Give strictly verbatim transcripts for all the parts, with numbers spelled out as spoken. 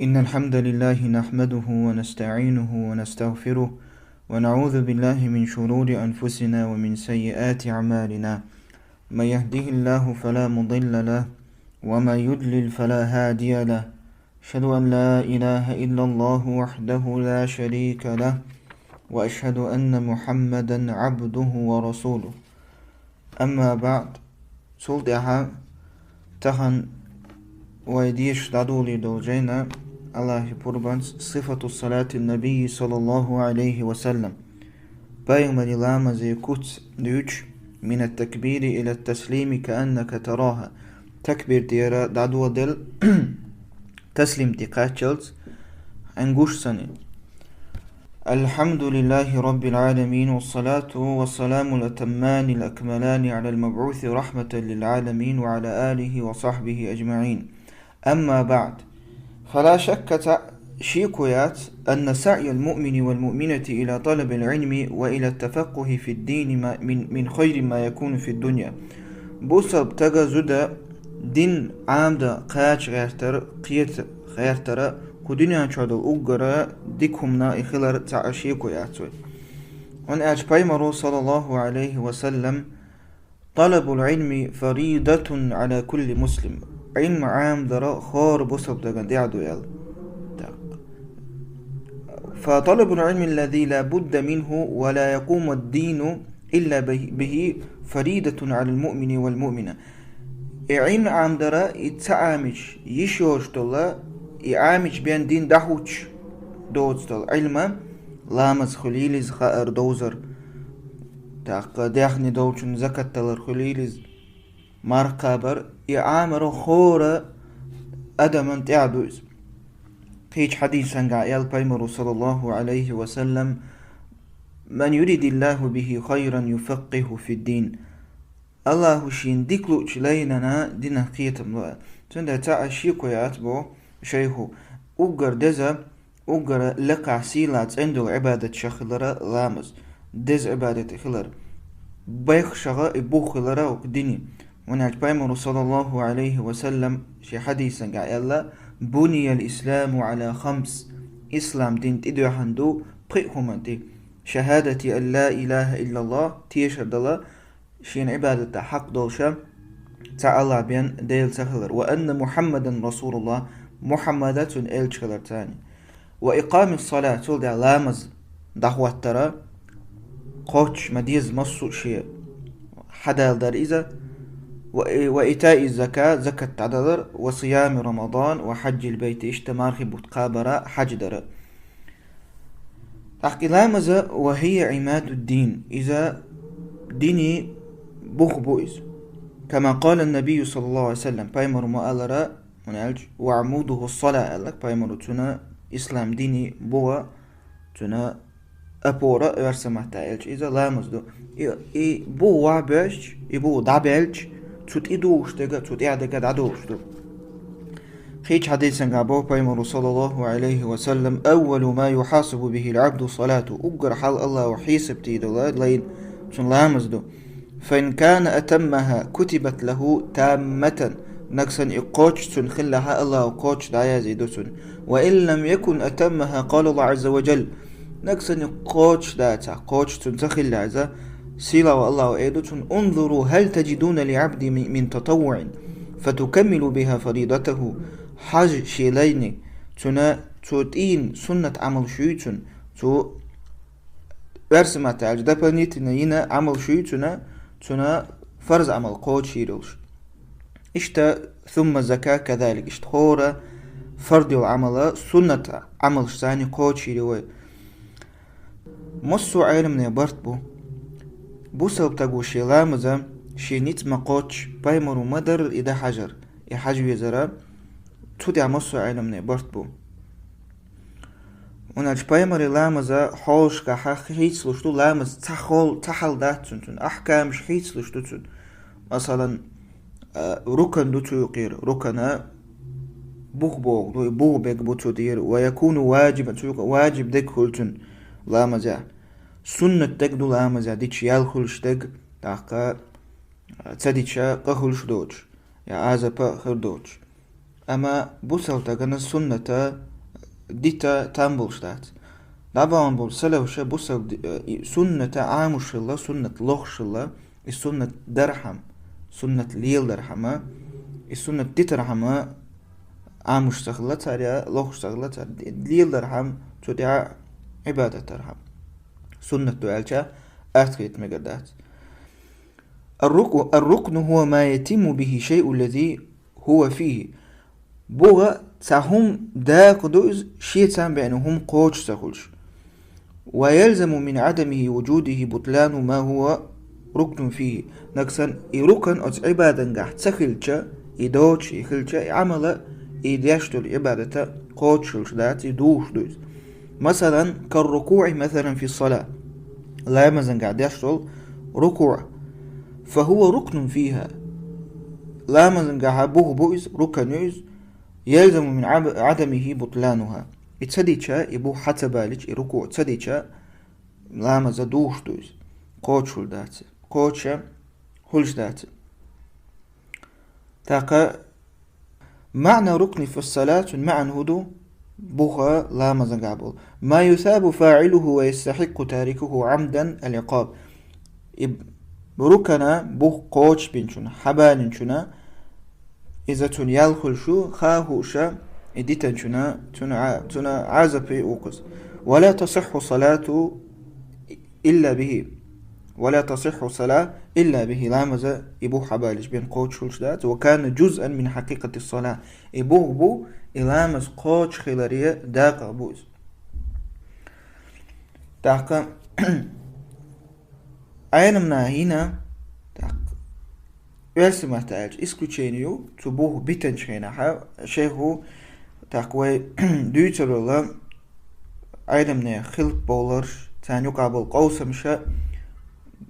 إن الحمد لله نحمده ونستعينه ونستغفره، ونعوذ بالله من شرور أنفسنا ومن سيئات أعمالنا. من يهده الله فلا مضل له، ومن يضلل فلا هادي له. أشهد أن لا إله إلا الله وحده لا شريك له، وأشهد أن محمدا عبده ورسوله. أما بعد. Цул тӀаьхьа тахан вай деша дӀадолийта дола жайна, Аллахьа пурбанца, صفة صلاة النبي صلى الله عليه وسلم. Пайхамара ламаза куц дуьйцу, من التكبير إلى التسليم كأنك تراها. Такбир тӀера дӀадоладелла, таслим тӀе кхаччалц, хьайна гуш санна. الحمد لله رب العالمين، والصلاة والسلام الأتمان الأكملان على المبعوث رحمة للعالمين وعلى آله وصحبه أجمعين. أما بعد، فلا شك، цхьа шеко яц, أن سعي المؤمن والمؤمنة إلى طلب العلم وإلى التفقه في الدين ما-، من، من خير ما يكون في الدنيا. Бусалба стага, зуда дин Ӏамадан кхача гӀертар, кхета гӀертар, кху дуьнен чохь долу уггар дика хӀуманах и хилар цхьа а шеко яц вай. ХӀунда аьлча Пайхамара, صلى الله عليه وسلم, طلب العلم فريضة على كل مسلم. Ӏилма Ӏамадар хӀора бусалба стагана тӀехь ду аьлла. Так. فطلب العلم الذي لا بد منه ولا يقوم الدين إلا به، به فريضة على المؤمن والمؤمنة. И Ӏилма Ӏамадар, и ца Ӏамича йиш йоцуш долу, и Ӏамича бен дин дӀахӀуттуш доцу долу Ӏилма, ламаз хуьлийла иза, хаар, довзар, тӀаккха даьхни долчунна закат далар хуьлийла иза, марха кхабар, и Ӏамар хӀора адаман тӀехь ду иза. Кхечу хьадисангахь аьлла Пайхамара, صلى الله عليه وسلم: من يرد الله به خيرا يفقهه في الدين. Аллахьа шена дика луучу лайнана динах кхетам ло. Цундела цхьа а шеко яц, боху шайхо, уггар деза, уггар лекхахь сийлахь цӀена долу Ӏибадат шех хилар ламаз, деза Ӏибадат хилар. БехшагӀа и бух хилар хӀокху дине. ХӀунда аьлча Пайхамара, صلى الله عليه وسلم, шен хьадисангахь аьлла: بني الإسلام على خمس. Ислам дин тӀедоьхьна ду пхи хӀуманна тӀе: شهادة أن لا إله إلا الله, тешар дала шена Ӏибадатан хьакъ долуш цхьа Аллахь бен Дела ца хилар, وأن محمدا رسول الله, Мухьаммад цуьнан элча хилар царна, وإقام الصلاة, цул тӀаьхьа ламаз дӀахӀоттар, кхоччуш ма-деззара массо а шен хьадаладар иза, و، وإيتاء الزكاة, закат дӀадалар, وصيام رمضان وحج البيت, иштта мархин бутт кхабар, хьаьж дар. ТӀаккха и ламаз, وهي عماد الدين, иза динан бух бу иза. كما قال النبي صلى الله عليه وسلم, Пайхамара ма-аллара, хӀунда аьлча وعموده الصلاة аьлла Пайхамара, цуьнан, ислам динан бух, цуьнан опора, оьрсийн маттахь аьлча, иза ламаз ду. И, и бух вахь баьлча, и бух дӀабаьлча, цу тӀе догӀуш дерг, цу тӀехь дерг дӀадолуш ду. Кхечу хьадисангахь боху Пайхамара, صلى الله عليه وسلم: أول ما يحاسب به العبد صلاته. Уггар хьалха Аллахьа хьесап дийр долу лайн цуьнан ламаз ду. فإن كان أتمها كتبت له تامة. Нагахь санна и кхоччуш цуьнан хиллехь, Аллахьа кхоччуш дӀаязйийр ду цуьнан. وإن لم يكن أتمها قال الله عز وجل. Нагахь санна и кхоччуш дацахь, кхоччуш цуьнан ца хиллехь иза, сийлахь волу Аллахьа эр ду цунна: انظروا هل تجدون لعبدي من، من تطوع فتكملوا بها فريضته. Хьажа шен лайне, цуьнан цо тӀе йина суннат Ӏамалш юй цуьнан, цо, оьрсийн маттахь аьлча, дополнительно йина Ӏамалш юй цуьнан, цуьнан фарз Ӏамал кхочушйийр йолуш. Иштта, ثم الزكاة كذلك. Иштта хӀора фарз йолу Ӏамал, суннат Ӏамалш царна кхочушйийр ю вай. Массо а Ӏеламнехан барт бу. Бусалба стага шен ламаз шен ницкъ ма-кхоччу, Пайхамара ма-дарра и дан хьажар, и хьажа везар, цу тӀехь массо а Ӏеламнехан барт бу. ХӀунда аьлча Пайхамара ламаз хьолашкахь хийцалуш ду, ламаз цхьа хьол-, цхьа хьал дац цуьнан, цуьнан ахькамаш хийцалуш ду цуьнан. Масалан, а, рукан ду цу юкъера, рукана бух боху ду, и бух берг бу цу тӀера, ويكون واجبا, цу юкъа важиб дерг хуьлу цуьнан ламазехь. Суннат дерг ду ламазехь, дича ял хуьлуш дерг, тӀаккха, а, ца дича къа хуьлуш доцуш, я Ӏазап а хир доцуш. Амма бусалба дагана сунната дита там болуш дац. ДӀабахана болу салафаша бусалба ди-, э, и сунната Ӏамош хилла, суннат лохуш хилла, и суннат дархьама, суннат леладархьама, и суннат дитархьама Ӏамош ца хилла цара, я лохуш ца хилла цара, ди-, леладархьама, цу тӀехь Ӏибадат дархьама. Суннат ду аьлча, атта хета мегар дац. الركن، الركن هو ما يتم به الشيء الذي هو فيه. БухӀа цхьа хӀума дакъа ду иза, шен цхьаьна беана хӀума кхочуш ца хуьлуш. ويلزم من عدمه وجوده بطلان ما هو ركن فيه. Нагахь санна и рукан оцу Ӏибадангахь ца хилча, и доцуш и хилча, и Ӏамала, и деш долу Ӏибадата кхочуш хилуш дац, и духуш ду иза. Масалан, كالركوع مثلا في الصلاة. Ламазангахь деш долу рукуъ. فهو ركن فيها. Ламазангахьа бух бу иза, рукан ю иза. يلزم من عب-، عدمه بطلانها. И ца дича, и бух хьа ца балича, и рукуъ ца дича, ламаза духуш ду иза. Кхочуш хӀума дац. Кхочуш хӀума дац. ТӀаккха معنى الركن في الصلاة, цуьнан маьӀна хӀун ду? Буха ламазангахь болу. ما يثاب فاعله ويستحق تاركه عمدا العقاب. И рукана бух кхочушбинчунна, хьабалинчунна, иза цунна ял хуьлуш ю, ха а хууша, и дитанчунна, цунна Ӏа-, цунна Ӏазапе укхаза. ولا تصح صلاة إلا به. ولا تصح صلاة إلا به. Ламаза и бух хьабалийча бен кхочуш хилуш дац. وكان جزءا من حقيقة الصلاة. И бух бу, и ламаз кхочуш хиларе дакъа бу иза. ТӀаккха Ӏеламнаха йина, тӀаккха, оьрсийн маттахь аьлча, исключение ю, цу бух битанчу хенахьа, шайхо, тӀаккха вай дуьйцур йолу Ӏеламнехан хилпа бовларш, царна юкъахь болу къовсамаш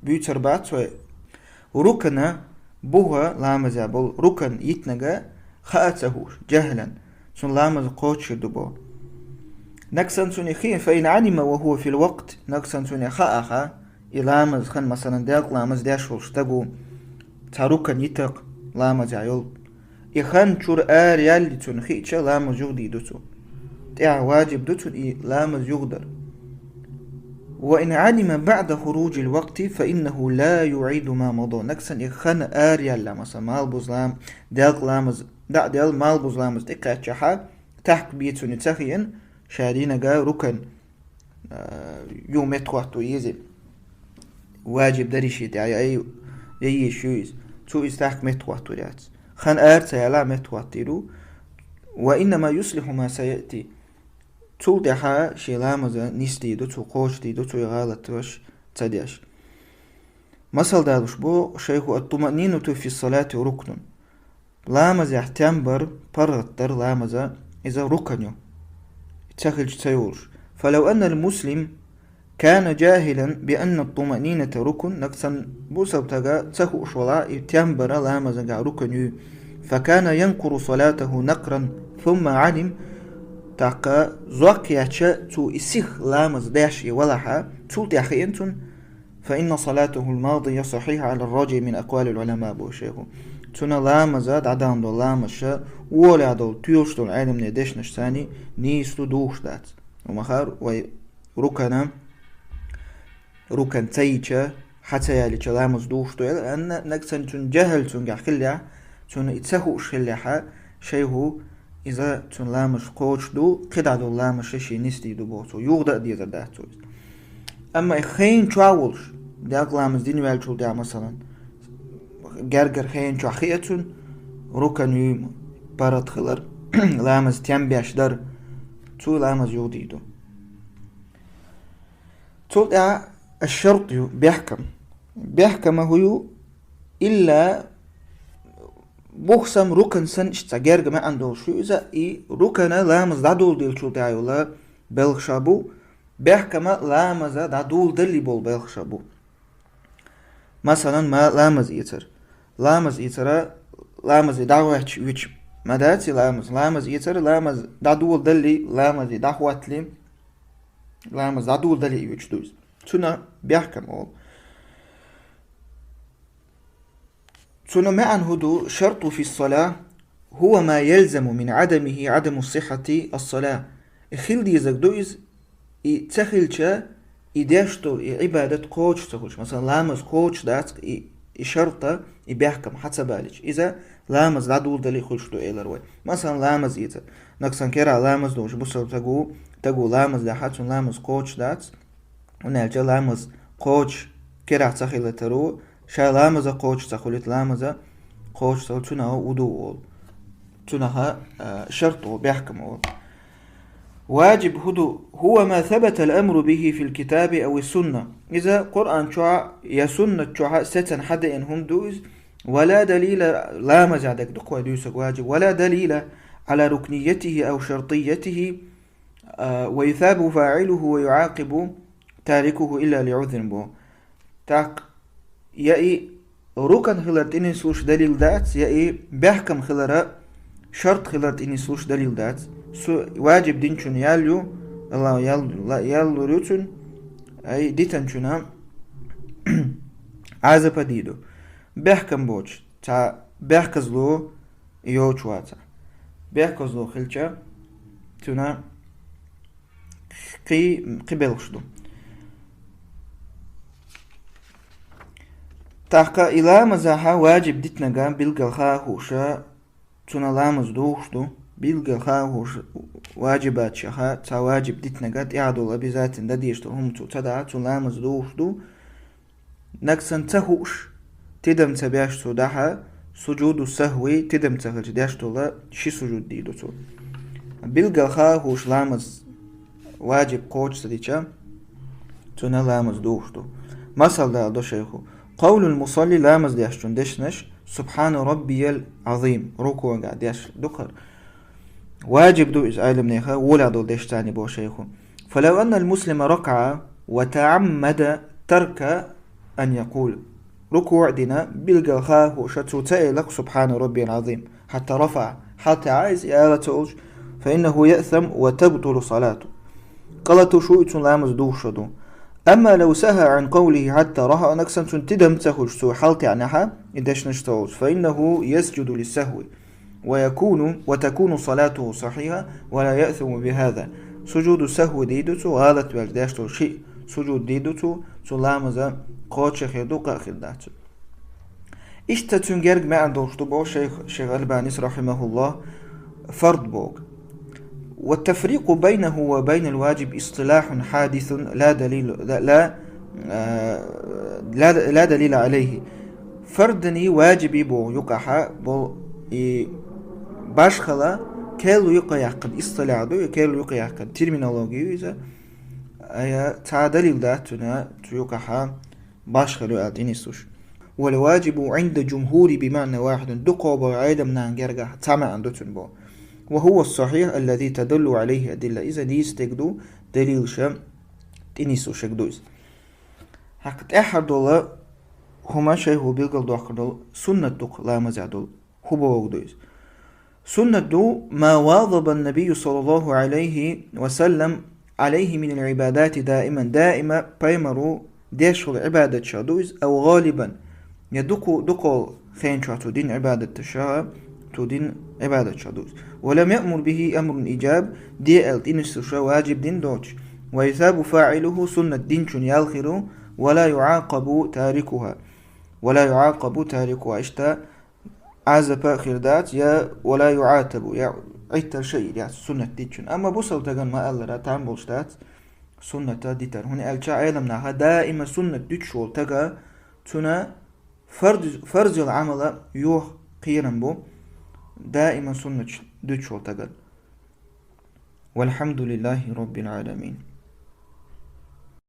буьйцур бац вай. Рукана, буха ламазехь болу рукан йитнарг хаа ца хууш, جهلا, цуьнан ламаз кхочуш хир ду боху. Нагахь санна цунна хиъна, فإن علم وهو في الوقت, нагахь санна цунна хаахь, и ламаз хан, масалан, делкъа ламаз деш волу стаг ву, цхьа рукан йитарг ламазехь йолу. И хан чуьра ара яьлла цунна хиъча, ламаз юхадийр ду цо. ТӀаьхьа важиб ду цунна и ламаз юхадар. وإن علم بعد خروج الوقت فإنه لا يعيد ما مضى. Нагахь санна и хан ара яьлла, масалан, малхбуза лам-, делкъа ламаз дӀа а делла, малхбуза ламаз тӀекхаьччахьа, тахка бен цунна ца хиъна, ша динарг рукан, а, юха меттахӀотто еза. Важиб дарий шен тӀехь, я, я езаш ю иза. Цо иза тахка меттахӀоттор яц. Хан ара ца яьллехь меттахӀоттийр ву. وإنما يصلح ما سيأتي. Цул тӀаьхьа шен ламаза нисдийр ду цо, кхочушдийр ду цо и гӀалаташ ца деш. Масал далуш бу шайхо: الطمأنينة في الصلاة ركن. Ламазехь тем бар, паргӀат дар ламаза, иза рукан ю. Ца хилча ца йолуш. فلو أن المسلم كان جاهلا بأن الطمأنينة ركن, нагахь санна бусалба стага ца хууш валахь, и тем бара ламазагахь рукан ю. فكان ينقر صلاته نقرا ثم علم, тӀаккха зок ечча, цо и сиха ламаз деш и валахьа, цул тӀаьхьа хиъна цунна, فإن صلاته الماضية صحيحة على الراجح من أقوال العلماء, боху шайхо. Цуьнан ламаза, дӀадахана долу ламазаш, олехь долу, тоьлуш долу Ӏеламнехан дешнаш санна, нийса ду, духуш дац. Ма-хар вай рукана, рукан ца йича, хьа ца ялийча ламаз духуш ду аьлла, амма нагахь санна цуьнан жахӀал цуьнгахь хиллехь, цунна и ца хууш хиллехьа, шайхо, иза цуьнан ламазаш кхочуш ду, кхидӀа долу ламазаш шен нисдийр ду боху цо, юхада а дезар дац цо иза. Амма и хенан чохь а волуш, делкъа ламаз дина ваьллачул тӀаьхьа, масалан, гергара хенан чохь хиъна цунна, рукан ю паргӀат хилар, ламаза тем беш дар, цо ламаз юхадийр ду. Цул тӀаьхьа аш-шарту ю, бехкам. Бехкам хӀун ю? Илла бух санна, рукан санна, иштта цхьа герга маьӀна долуш ю иза, и рукана ламаз дӀадоладеллачул тӀаьхьа йолу белхаш бу, бехкама ламаза дӀадоладаллалц болу белхаш бу. Масалан, ма-, ламаз эцар. Ламаз эцара, ламазе дӀахӀоьттича, ма даций ламаз, ламаз эцара, ламаз дӀадоладаллалц, ламазе дӀахӀотталц, ламаз дӀадоладаллалц ду иза. Цунах бехкам олу. Цуьнан маьӀна хӀун ду: الشرط في الصلاة هو ما يلزم من عدمه عدم صحة الصلاة. И хила дезарг ду иза, и ца хилча, и деш долу и Ӏибадат кхочуш ца хуьлуш. Масалан, ламаз кхочуш дац, и, и шарта, и бехкам хьа ца балича. Иза ламаз дӀадоладале хуьлуш ду, элира вай. Масалан, ламаз эцар. Нагахь санна керахь ламаз долуш бусалба стаг ву, стаг ву ламаз дахьа, цуьнан ламаз кхочуш дац. ХӀунда аьлча ламаз кхочуш керахь ца хилийтар ву, ша ламаза кхочуш ца хуьлийта, ламаза кхочуш ца хуьлу, цунах вуду олу. Цунах, а, шарт олу, бехкам олу. Ваджиб хӀун ду, هو ما ثبت الأمر به في الكتاب أو السنة. Иза Къуръан чохь я суннат чохь сецна хьадеана хӀума ду иза. ولا دليل, ламазехь дерг ду-кх вай дуьйцург ваджиб. ولا دليل على ركنيته أو شرطيته, а, ويثاب فاعله ويعاقب تاركه إلا لعذر боху. ТӀаккха я и рукн хилар тӀе нислуш далил дац, я и бехкам хилара шарт хилар тӀе нислуш далил дац. Цу ваджиб динчунна ял ю, Аллах ял, ла-, ял лур ю цунна, ай дитанчунна Ӏазап а дийр ду. Бехкам боцуш, цхьа бехказло йоцуш вацахь. Бехказло хилча, цуьнан кхин, кхин белхаш ду. ТӀаккха и ламазехь ваджиб дитинарг билггал хаа хууш, цунна ламаз духуш ду, билггал хаа хууш, ваджибатех цхьа ваджиб дитинарг, тӀехь долу обязательно дан дезаш долу хӀума цо ца дахь, цунна ламаз духуш ду, нагахь санна ца хууш, тидам ца беш цо дахь, суджуду сахви, тидам ца хилча деш долу ши сужуд дийр ду цо. Билггал хаа хууш ламаз ваджиб кхочуш ца дича, цунна ламаз духуш ду. Масал дала до шайху. Къавлул мусалли, ламаз дешчун дешнаш, سبحان ربي العظيم, рукугӀехь деш ду-кх хӀара. Ваджиб ду иза Ӏеламнехан волехь долу дешца боху шайху. فلو أن المسلم ركع وتعمد ترك أن يقول. РукугӀ дина, билггал хаа хууш, цо ца элира-кх سبحان ربي العظيم حتى رفع, хьалатаьӀна иза и ала ца олуш, فإنه يأثم وتبطل صلاته. Къа латуш ву и, цуьнан ламаз духуш ду. أما لو سهى عن قوله حتى رفع, нагахь санна цуьнан тидам ца хуьлуш, цо хьалатаьӀнехь, и дешнаш ца олуш, فإنه يسجد للسهو. ويكون، وتكون صلاته صحيحة ولا يأثم بهذا. Сужуду сахви дийр ду цо, гӀалат ваьлча деш долу шиъ сужуд дийр ду цо, цуьнан ламаз кхочуш а хир ду, къа а хир дац цуьнан. Иштта цуьнан герга маьӀна долуш ду боху шайх, шайх Албанис, рахьимахуллах, фард боху. والتفريق بينه وبين الواجب اصطلاح حادث لا دليل، لا، لا، آ، لا، لا دليل عليه. Фардани ваджиби боху юкъахь болу и башхала керла юкъаяьккхина истилахь ду, и керла юкъаяьккхина терминология ю иза. Ая, цхьа далил дац цуьнан, цу юкъахь башхала ю аьлла тӀе нислуш. والواجب عند الجمهور بمعنى واحد. Дукхах болу Ӏеламнехан гергахь цхьа маьӀна ду цуьнан боху. وهو الصحيح الذي تدل عليه الأدلة. Иза нийса дерг ду, далилша тӀе нислушверг ду иза. ХӀокху тӀаьххьара долу хӀума шайхо билгалдоккхур долу суннат ду-кх ламазехь долу. ХӀун бохург ду иза? Суннат ду, ما واظب النبي صلى الله عليه وسلم عليه من العبادات دائما. Даима пайхамаро деш волу Ӏибадатех ду иза, أو غالبا, я дукха, дукхахволу хенчохь цо дина Ӏибадатех, цо дина Ӏибадатех ду иза. ولم يأمر به أمر إيجاب, де аьлла тӀе нислуш ваджиб дина доцуш. ويثاب فاعله, суннат динчун ял хир ву, ولا يعاقب تاركها. ولا يعاقب تاركها. Иштта Ӏазап а хир дац, я ولا يعاتب, я Ӏиттар шаъ йийр яц суннат дитчун. Амма бусалба стагана ма-аллара, там болуш дац сунната дитар. ХӀунда аьлча Ӏеламнаха даима суннат дуьтуш волу стага, цуьнан фарз, фарз йолу Ӏамал йохо кхерам бу даима суннаташ дуьтуш волу стагана. والحمد لله رب العالمين.